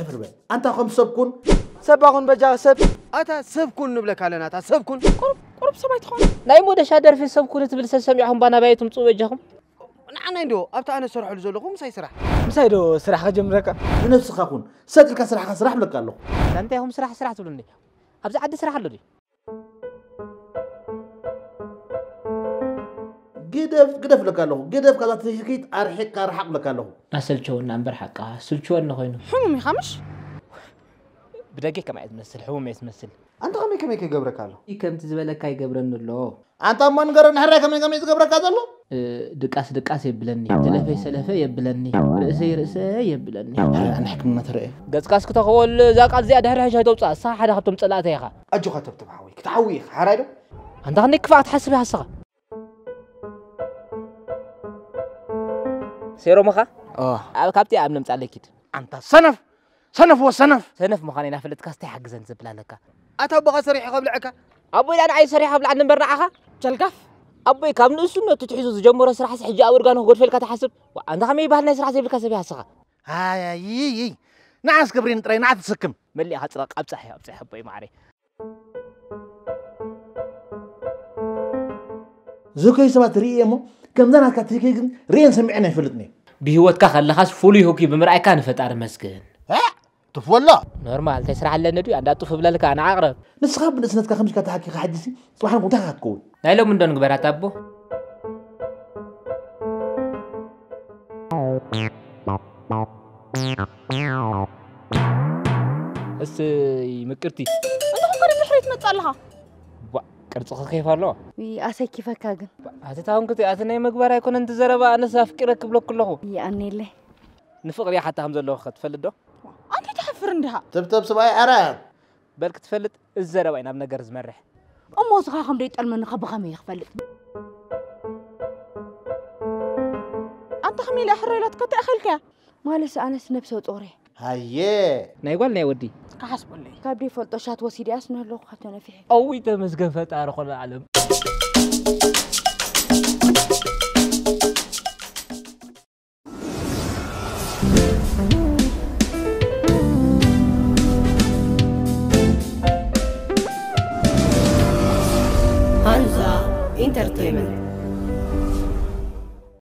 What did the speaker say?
ፍርበ ኣንታ ከም ሰብ ኩን። ሰብ ኣኹን በጃ ሰብ። ኣታ ሰብ ኩን ንብለካ ኣለና፣ ኣታ ሰብ ኩን። ቁሩብ፣ ቁሩብ ሰብ ኣይትኾን። ናይ ሞደሻ ደርፊ ሰብ ኩን ትብል ሰብ ሰሚዕኹም ባና ባየይ ትምጽኡ በጃኹም። ንዓናይ እንዶ ኣብታ ኣነ ዝሰርሐሉ ዘለኹ ምሳይ ስራሕ። ምሳይ ዶ ስራሕ ከጀምረካ? ንነብስኻ ኩን። ሰጥ ኢልካ ስራሕኻ ስራሕ ብለካ ኣለኹ። እንታይ ኢኹም ስራሕ ስራሕ ትብሉኒ? ኣብዚ ዓዲ ስራሕ ኣሎ ድዩ? ግደፍ፣ ግደፍ ለካ ኣለኹ። ግደፍ ካብዛ ትህኪት ኣርሒቅካ ርሓቅ ለካ ኣለኹ። ኣሰልቸወና እምበር ሓቃ ስልችወኒ ኮይኑ። ሕሙም ኢኻ ምሽ? ብደገ ከማይ ትመስል፣ ሕሙም እየ ትመስል። ኣንተ ከመይ ከመይ ከይገብረካ ኣሎ? ከምቲ ዝበለካ ይገብረኒ ኣሎ። ኣንታ እሞ ንገረኒ ሕራይ ከመይ ከመይ ዝገብረካ ዘሎ? እ፣ ድቃስ ድቃስ የብለኒ፣ ዝለፈይ ሰለፈ የብለኒ፣ ርእሰይ ርእሰ የብለኒ። ኣነ ሕክምና ተረአ። ገጽካ እስኪ ተኸወል፣ እዛ ቃል እዚኣ ድሕሪ ሕጂ ኣይተውጽኣ፣ ንስኻ ሓደ ካብቶም ጸላእተይ ኢኻ። ኣጆኻ ተብተብ ሓወይ፣ ክትሓዊ ኢኻ፣ ሓራይ ዶ? ኣንታ ክንደይ ክፋእ ክትሓስብ ኢኻ ንስኻ? ሴሮምኻ? ኦ። ኣብ፣ ካብቲ ኣብ ነምጻለይ ኪድ። ኣንታ ሰነፍ! ሰነፍ ወሰነፍ! ሰነፍ ምዃነይ እናፈለጥካስ እንታይ ሓግዘን ዘብል ኣለካ? ኣታ ኣቦኻ ሰሪሑ ከብልዐካ? ኣቦይ ደኣ ንዓይ ሰሪሑ ከብልዓኒ እምበር ንዓኻ? ጀልጋፍ! ኣቦይ ካብ ንእስነቱ ትሒዙ ዝጀመሮ ስራሕስ ሕጂ ኣብ እርጋኑ ክገድፈልካ ትሓስብ? ዋ፣ ኣንታ ከመይ ይበሃል ናይ ስራሕ ዘይብልካ ሰብ ኢኻ ንስኻ? ኣይ፣ ኣይ፣ ይይ፣ ይይ። ንዓ እስከ ብሬን ጥራይ ንዓ ትስክም። መሊእኻ ጽቐቕ ኣብጻሕ፣ ኣብጻሕ ኣቦይ ማዕረይ። ዝኮይ ሰባት ርእየ እሞ ከምዛ ናትካ ትህኪ ግን ርእየን ሰሚዐን ኣይፈልጥን እየ። ብህይወትካ ከለኻስ ፍሉይ ህኩይ ብምርኣይካ ንፈጣሪ መስግን። እ? ትፍወሎ? ኖርማል፣ እንታይ ስራሕ ኣለኒ ድዩ? ኣንዳ ጡፍ እብለልካ፣ ንዓ ቅረብ። ንስኻ ብንእስነትካ ከምዚካ ተሃኪኻ ሕጂሲ ጽባሕ ንግሆ እንታይ ክትከውን? ናይ ሎሚ እንዶ ንግበራ ኣቦ። እስይ ምቅርቲ። እንዲኹም ከ ድሕረይ ትመጽእ ኣለኻ? ቧ፣ ቅርጽኺ ኬፍ ኣለዎ። ዊ፣ ኣሰኪፈካ ግን። ኣቲ ታውን ክቲ፣ ኣቲ ናይ ምግባር ኣይኮነን እቲ ዘረባ፣ ኣነስ ኣፍቂረ ክብለኩ ኣለኹ። ይኣኔለይ። ንፍቕሪ ሓታ ከም ዘለኹ ከ ትፈልጥ ዶ? ኣንታይ ትሓፍር እንዲኻ? ትብተብ ስብኣይ ዓረ። በል ክትፈልጥ፣ እዚ ዘረባ እዩ ናብ ነገር ዝመርሕ። እሞ እስኻ ከም ደይጠልመኒ ከ ብኸመይ እየ ክፈልጥ? ኣንታ ከመይ ኢለ ሕረይ ኢላትካ እንታይ ኣኸልካያ? ማለስ ኣነስ ነብሰ ጾር እየ። ሃየ። ናይ ጓል ናይ ወዲ? ክሓስበለይ። ካብ ደይፈልጦ ሻት ወሲደያስ ንህለኹ ካብ ተነፊሐ። ኣውይ ተመስገን ፈጣሪ ኩሉ ዓለም።